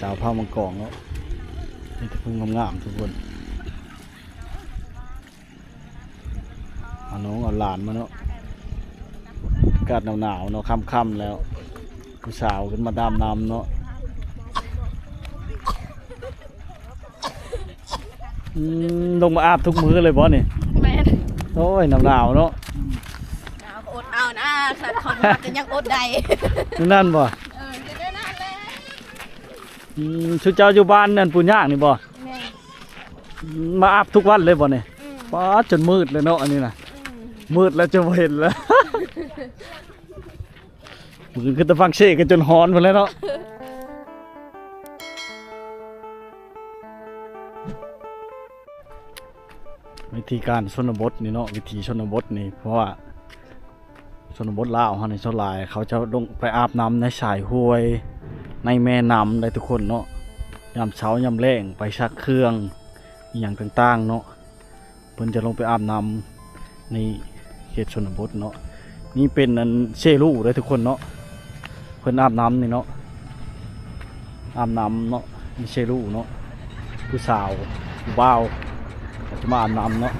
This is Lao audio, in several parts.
ສາວເຜົ່າມັງກອງເນາະ ມີແຕ່ຜູ້ງາມໆ ທຸກຄົນ. ເອົານ້ອງເອົາຫຼານມາເນາະ ອາກາດໜາວໆ ເນາະ ຄ່ຳໆ ແລ້ວ ຜູ້ສາວຂຶ້ນມາດຳນ້ຳເນາະ. ອືມ ລົງມາອາບທຸກມື້ເລີຍບໍ່ນີ້? ແມ່ນ. ໂອ້ຍ ໜາວໆ ເນາະ ໜາວກໍອົດເອົານະ ສັດເຂົ້າມາກໍຍັງອົດໄດ້ ນັ້ນບໍ່? ເອີ ກໍແນວນັ້ນແຫຼະ. ອືມ ຊຸເຈົ້າຢູ່ບ້ານນັ້ນປູນຍາງນີ້ບໍ່? ແມ່ນ. ອືມ ມາອາບທຸກວັນເລີຍບໍ່ນີ້? ອືມ ປາດ ຈົນມືດເລີຍເນາະ ອັນນີ້ນະ. ອືມ ມືດແລ້ວຈະບໍ່ເຫັນແລ້ວ ມື້ຄືນແຕ່ຝັ່ງເຊກະຈົນຮ້ອນພຸ້ນແຫຼະເນາະ. ວິທີການຊົນນະບົດນີ້ເນາະ ວິຖີຊົນນະບົດນີ້ ເພາະວ່າຊົນນະບົດລາວເຮົານີ້ ສ່ວນຫຼາຍເຂົາຈະລົງໄປອາບນ້ຳໃນສາຍຫ້ວຍ ໃນແມ່ນ້ຳໄດ໋ທຸກຄົນເນາະ. ຍາມເຊົ້າຍາມແລງໄປຊັກເຄື່ອງອີ່ຫຍັງຕ່າງໆ ເນາະ ເພິ່ນຈະລົງໄປອາບນ້ຳໃນເຂດຊົນນະບົດເນາະ. ນີ້ເປັນອັນເຊລູເດີທຸກຄົນເນາະ ເພິ່ນອາບນ້ຳນີ້ເນາະ ອາບນ້ຳເນາະ ມີເຊລູເນາະ ຜູ້ສາວຜູ້ບ່າວກໍຈະມາອາບນ້ຳເນາະ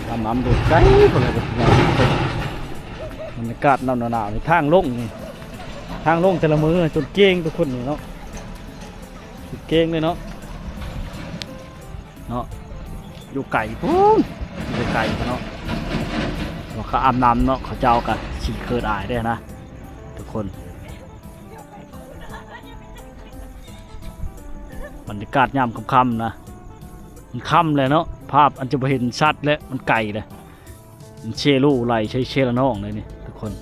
ອາບນ້ຳໂດດໄກພຸ້ນແຫຼະ. ບັນຍາກາດໜາວໆ ນີ້ ທາງລົງນີ້ ທາງລົງແຕ່ລະມື້ຈົນເກງທຸກຄົນນີ້ເນາະ ເກງເລີຍເນາະ ເນາະ ຢູ່ໄກພຸ້ນ ຢູ່ໄກພຸ້ນເນາະ. ວ່າເຂົາອາບນ້ຳເນາະ ເຂົາເຈົ້າກໍຂີ້ເຂີດອາຍເດ້ນະທຸກຄົນ. ບັນຍາກາດຍາມຄ່ຳໆ ນະ ມັນຄ່ຳແລ້ວເນາະ ພາບອັນຈະບໍ່ເຫັນຊັດແລ້ວ ມັນໄກແລ້ວ. ເຊໂລໄຫຼໃສ່ເຊລະນອງເລີຍນີ້ທຸກຄົນ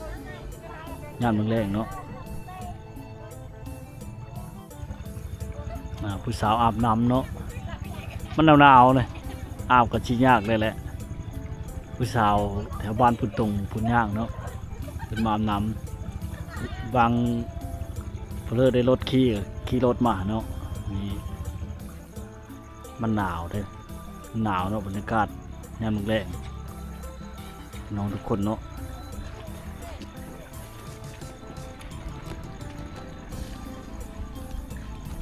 ຍາມແລງໆ ເນາະ. ອ່າ ຜູ້ສາວອາບນ້ຳເນາະ ມັນໜາວໆ ເລີຍ ອາບກໍຊິຍາກເລີຍແຫຼະ. ຜູ້ສາວແຖວບ້ານພຸ້ນຕົງພຸ້ນຍ່າງເນາະ ເພິ່ນມາອາບນ້ຳ ບາງເພີໄດ້ລົດຂີ່ ຂີ່ລົດມາເນາະ ນີ້. ມັນໜາວເດ້ ໜາວເນາະ ບັນຍາກາດຍາມແລງໆ ພີ່ນ້ອງທຸກຄົນເນາະ.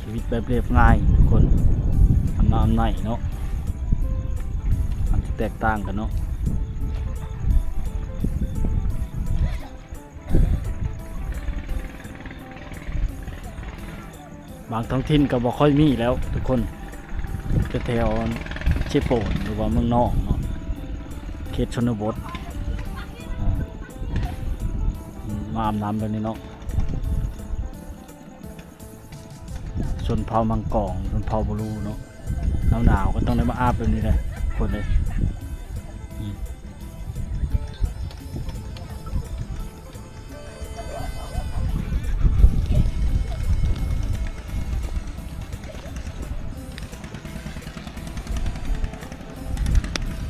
ຊີວິດແບບລຽບງ່າຍທຸກຄົນ ອຳນາອຳໄນເນາະ ມັນຈະແຕກຕ່າງກັນເນາະ. ບາງທ້ອງຖິ່ນກໍບໍ່ຄ່ອຍມີແລ້ວທຸກຄົນ ແຖວໆ ເຊໂປນ ຫຼືວ່າເມືອງນອກເນາະ ເຂດຊົນນະບົດ ອ່າ ມາອາບນ້ຳແບບນີ້ເນາະ. ຊົນເຜົ່າມັງກອງ ຊົນເຜົ່າບລູເນາະ ໜາວໆ ກໍຕ້ອງໄດ້ມາອາບແບບນີ້ແຫຼະທຸກຄົນເອີຍ. ອືມ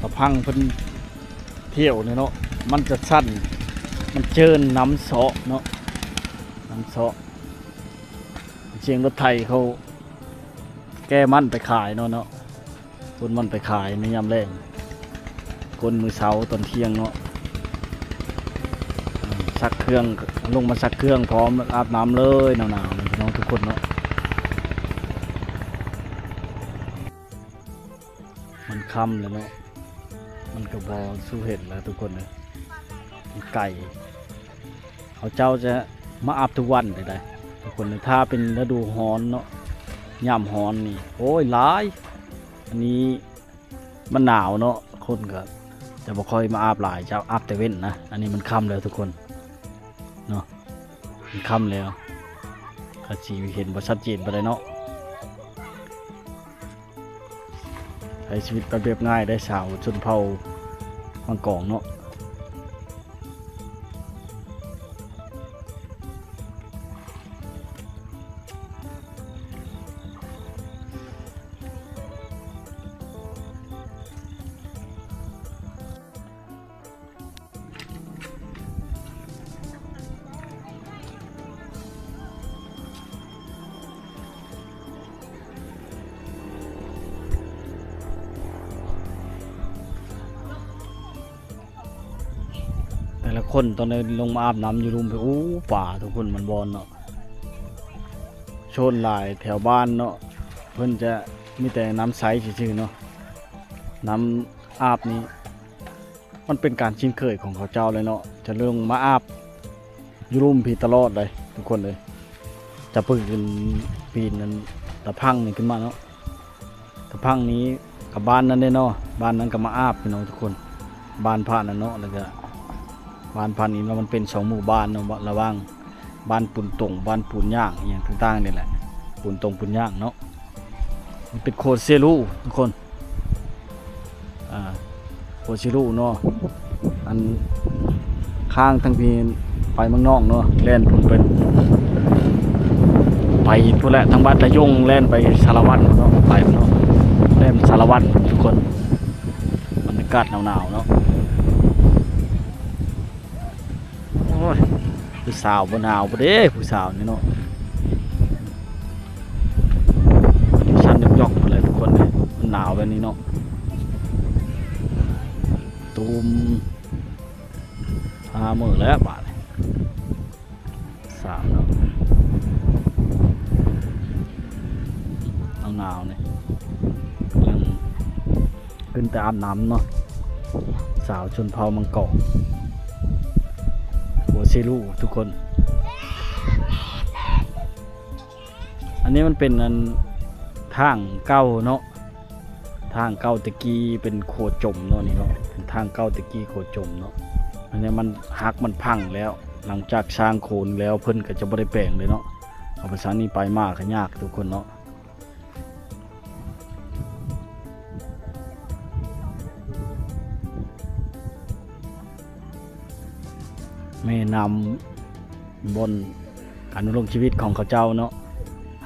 ຕາພັງເພິ່ນທ່ຽວນີ້ເນາະ ມັນຈະຊັນ ມັນເຈີນນ້ຳເຊາະເນາະ ນ້ຳເຊາະ. ສຽງລົດໄຖເຂົາແກ່ມັນໄປຂາຍເນາະ ເນາະ ຂົນມັນໄປຂາຍໃນຍາມແລງ ຂົນມື້ເຊົ້າຕອນທ່ຽງເນາະ ອາ ຊັກເຄື່ອງ ລົງມາຊັກເຄື່ອງພ້ອມອາບນ້ຳເລີຍ ໜາວໆ ພີ່ນ້ອງທຸກຄົນເນາະ. ມັນຄ່ຳແລ້ວເນາະ ມັນກໍບໍ່ສູ້ເຫັນແລ້ວທຸກຄົນເອີຍ ມັນໄກ. ເຂົາເຈົ້າຈະມາອາບທຸກວັນເລີຍໄດ໋ທຸກຄົນເອີຍ ຖ້າເປັນລະດູຮ້ອນເນາະ ຍາມຮ້ອນນີ້ ໂອ້ຍ ຫຼາຍ. ອັນນີ້ມັນໜາວເນາະ ຄົນກໍຈະບໍ່ຄ່ອຍມາອາບຫຼາຍ ຈະອາບແຕ່ເວັນນະ. ອັນນີ້ມັນຄ່ຳແລ້ວທຸກຄົນເນາະ ມັນຄ່ຳແລ້ວ ກໍຊິເຫັນບໍ່ຊັດເຈນປານໃດເນາະ. ໃຊ້ຊີວິດແບບລຽບງ່າຍໄດ໋ ຊາວຊົນເຜົ່າມັງກອງເນາະ. ແຕ່ລະຄົນຕອນໄດ້ລົງມາອາບນ້ຳຢູ່ລຸ່ມ ໂອ້ ປາທຸກຄົນ ມັນບ່ອນເນາະ. ຊົນຫຼາຍແຖວບ້ານເນາະ ເພິ່ນຈະມີແຕ່ນ້ຳໃສຊື່ໆເນາະ. ນ້ຳອາບນີ້ ມັນເປັນການຊິນເຄີຍຂອງເຂົາເຈົ້າເລີຍເນາະ ຈະລົງມາອາບຢູ່ລຸ່ມພີ້ຕະຫຼອດເລີຍທຸກຄົນເອີຍ. ຈະປີນຂຶ້ນ ປີນນັ້ນ ຕາພັງນີ້ຂຶ້ນມາເນາະ. ຕາພັງນີ້ກັບບ້ານນັ້ນເດ້ເນາະ ບ້ານນັ້ນກໍມາອາບພີ່ນ້ອງທຸກຄົນ. ບ້ານພະນັ້ນເນາະ ແລ້ວກໍບ້ານພະນີ້ເນາະ ມັນເປັນສອງໝູ່ບ້ານເນາະ ລະຫວ່າງບ້ານປູນຕົງ ບ້ານປູນຍ່າງ ອີ່ຫຍັງຕ່າງໆນີ້ແຫຼະ ປູນຕົງ ປູນຍ່າງເນາະ. ມັນເປັນໂຄເຊລຸທຸກຄົນ ອ່າ ໂຄຊິລຸເນາະ ອັນຂ້າງທາງພີ້ໄປເມືອງນອກເນາະ ແລ່ນພຸ້ນໄປ ໄປພຸ້ນແຫຼະ ທາງບາດຕະຍົງ ແລ່ນໄປສາລະວັນເນາະ ໄປເນາະ ແລ່ນສາລະວັນທຸກຄົນ. ບັນຍາກາດໜາວໆເນາະ. ໂອ້ຍ ຜູ້ສາວບໍ່ໜາວບໍ່ເດ້ ຜູ້ສາວນີ້ເນາະ ສັ່ນຢອກໆພຸ້ນແຫຼະທຸກຄົນເອີຍ ມັນໜາວແບບນີ້ເນາະ. ຕູມຫ້າມື້ແລ້ວບາດນີ້ ສາວເນາະ ໜາວໆນີ້ ກຳລັງຂຶ້ນໄປອາບນ້ຳເນາະ ສາວຊົນເຜົ່າມັງກອງ ໂຄຊິລຸທຸກຄົນ. ອັນນີ້ມັນເປັນອັນທາງເກົ່າເນາະ ທາງເກົ່າແຕ່ກີ້ເປັນຂົວຈົມເນາະ ນີ້ເນາະ ເປັນທາງເກົ່າແຕ່ກີ້ຂົວຈົມເນາະ. ອັນນີ້ມັນຫັກມັນພັງແລ້ວ ຫຼັງຈາກສ້າງໂຄນແລ້ວເພິ່ນກໍຈະບໍ່ໄດ້ແປງເລີຍເນາະ. ເອົາໄປຊະນີ້ໄປມາກໍຍາກທຸກຄົນເນາະ. ແມ່ນ້ຳບ່ອນການດຳລົງຊີວິດຂອງເຂົາເຈົ້າເນາະ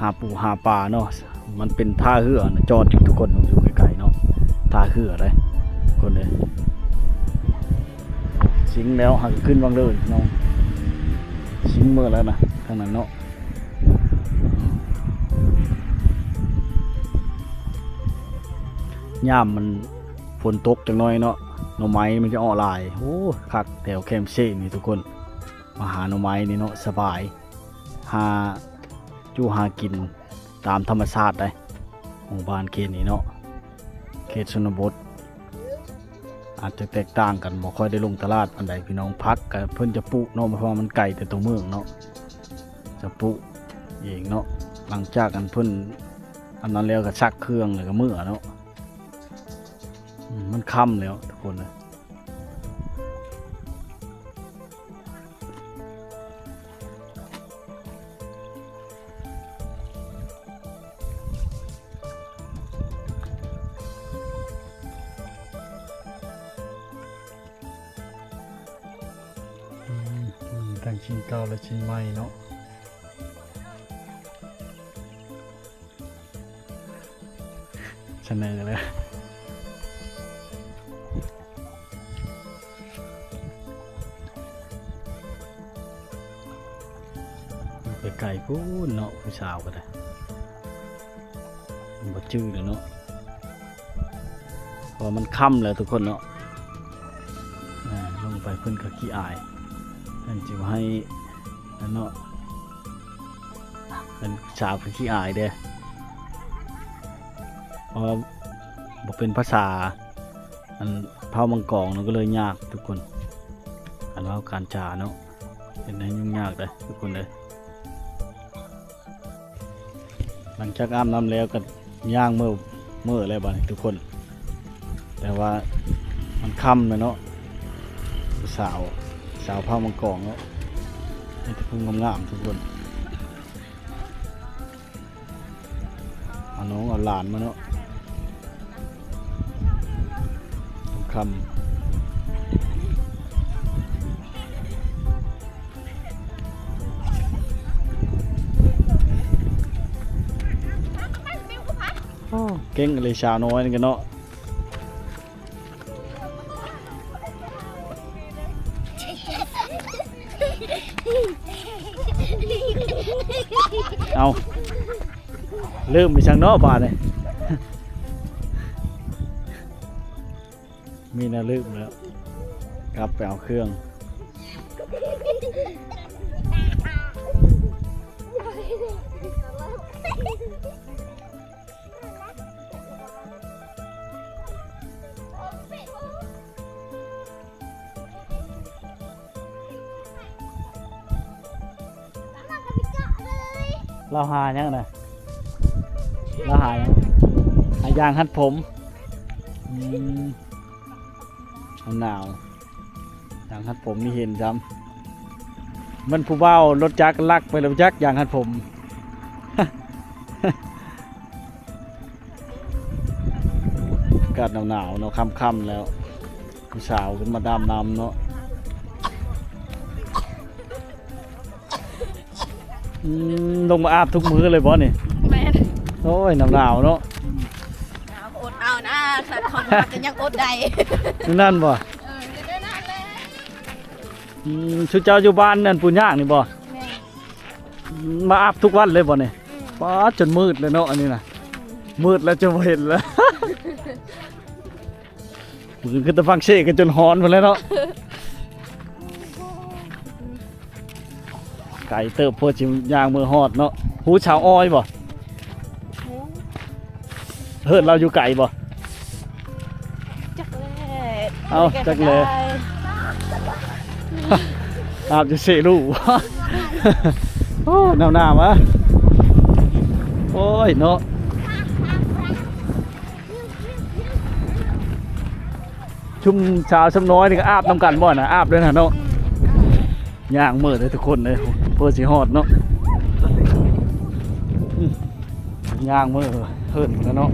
ຫາປູຫາປາເນາະ. ມັນເປັນທ່າເຮືອນະ ຈອດຢູ່ທຸກຄົນ ຢູ່ໄກໆເນາະ ທ່າເຮືອເດ້ ຄົນເດ້. ຊິງແລ້ວຫາຂຶ້ນວັງເລີຍເນາະ ຊິງເໝີແລ້ວນະ ທາງນັ້ນເນາະ. ຍາມມັນຝົນຕົກຈັກໜ້ອຍເນາະ ໜໍ່ໄມ້ມັນຈະອອກຫຼາຍ. ໂອ້ ຄັກແຖວແຄມເຊກນີ້ທຸກຄົນ ມາຫາໜໍ່ໄມ້ນີ້ເນາະ ສະບາຍ ຫາຢູ່ຫາກິນຕາມທຳມະຊາດໄດ໋. ໝູ່ບ້ານເຂດນີ້ເນາະ ເຂດຊົນນະບົດ ອາດຈະແຕກຕ່າງກັນ ບໍ່ຄ່ອຍໄດ້ລົງຕະຫຼາດປານໃດພີ່ນ້ອງ. ຜັກກະເພິ່ນຈະປູກເນາະ ເພາະວ່າມັນໄກແຕ່ຕົວເມືອງເນາະ ຈະປູກເອງເນາະ. ຫຼັງຈາກອັນເພິ່ນອັນນັ້ນແລ້ວກະຊັກເຄື່ອງແລ້ວກະເມືອເນາະ. ອືມ ມັນຄ່ຳແລ້ວທຸກຄົນເອີຍ. ອືມ ທັງຊິ້ນເກົ່າ ແລະ ຊິ້ນໃໝ່ເນາະ. ສະເໜີເລີຍ ຢູ່ໄກໆພຸ້ນເນາະ ຜູ້ສາວກໍໄດ້ ບໍ່ຈື່ແລ້ວເນາະ ເພາະວ່າມັນຄ່ຳແລ້ວທຸກຄົນເນາະ. ອ່າ ລົງໄປເພິ່ນກໍຂີ້ອາຍ ເພິ່ນຊິໃຫ້ ອັນເນາະ ເປັນສາວຄືຂີ້ອາຍເດ້ ເພາະວ່າບໍ່ເປັນພາສາ ອັນ ເຜົ່າມັງກອງເນາະ ກໍເລີຍຍາກທຸກຄົນ ການເວົ້າການຈາເນາະ ເຮັດໃຫ້ຫຍຸ້ງຍາກເດ້ທຸກຄົນເດີ. ຫຼັງຈາກອາບນ້ຳແລ້ວກໍຍ່າງເມືອ ເມືອແລ້ວບາດນີ້ທຸກຄົນ ແຕ່ວ່າມັນຄ່ຳແລ້ວເນາະ. ສາວ ສາວເຜົ່າມັງກອງເນາະ ມີແຕ່ຜູ້ງາມໆທຸກຄົນ ເອົານ້ອງເອົາຫຼານມາເນາະ. ຄ່ຳ ໂອ້ ເກັ່ງອີ່ຫຼີສາວນ້ອຍນີ້ກະເນາະ. ເອົາ ລືມອີ່ຫຍັງເນາະບາດນີ້ ມີແນວລືມແລ້ວ ກັບໄປເອົາເຄື່ອງ. ລາວຫາຫຍັງນະ? ລາວຫາຫຍັງ? ຫາຢາງຮັດຜົມ. ອືມ ໜາວ ຢາງຮັດຜົມມີເຫັນຊ້ຳ. ມັນຜູ້ບ່າວລົດຈັກລັກໄປແລ້ວຈັກ ຢາງຮັດຜົມ. ອາກາດໜາວໆເນາະ ຄ່ຳໆແລ້ວ ຜູ້ສາວຂຶ້ນມາດຳນ້ຳເນາະ. ອືມ ລົງມາອາບທຸກມື້ເລີຍບໍ່ນີ້? ແມ່ນ. ໂອ້ຍ ໜາວໆເນາະ. ອົດເອົານະ ຂະໜາດເຂົາມາກໍຍັງອົດໄດ້. ນັ້ນບໍ່? ເອີ ຢູ່ໃນນັ້ນແຫຼະ. ອືມ ຊຸເຈົ້າຢູ່ບ້ານນັ້ນປູນຍາກນີ້ບໍ່? ແມ່ນ. ອືມ ມາອາບທຸກວັນເລີຍບໍ່ນີ້? ອືມ. ປາດ ຈົນມືດເລີຍເນາະ ອັນນີ້ນະ. ອືມ ມືດແລ້ວຈົນບໍ່ເຫັນແລ້ວ. ມື້ຄືແຕ່ຟັງເສງກັນຈົນຮ້ອນພຸ້ນແຫຼະເນາະ. ໄກເຕີບໂພດ ຊິຍ່າງເມືອຮອດເນາະ. ຮູ້ຊາວອ້ອຍບໍ່? ເຮີ້ ເຮີ້ນລາວຢູ່ໄກບໍ່? ຈັກແຫຼະ. ເອົ້າ ຈັກແຫຼະ. ອາບຢູ່ເຊລູ. ໂອ້ ໜາວໆ ວະ. ໂອ້ຍເນາະ. ຊຸມສາວຊຳນ້ອຍນີ້ກໍອາບນຳກັນບໍ່ນະ? ອາບເດີນະເນາະ. ອືມ ຍ່າງເມືອເດີທຸກຄົນເດີ ເພື່ອຊິຮອດເນາະ. ອືມ ຍ່າງເມືອເຮີ້ນພຸ້ນລະເນາະ.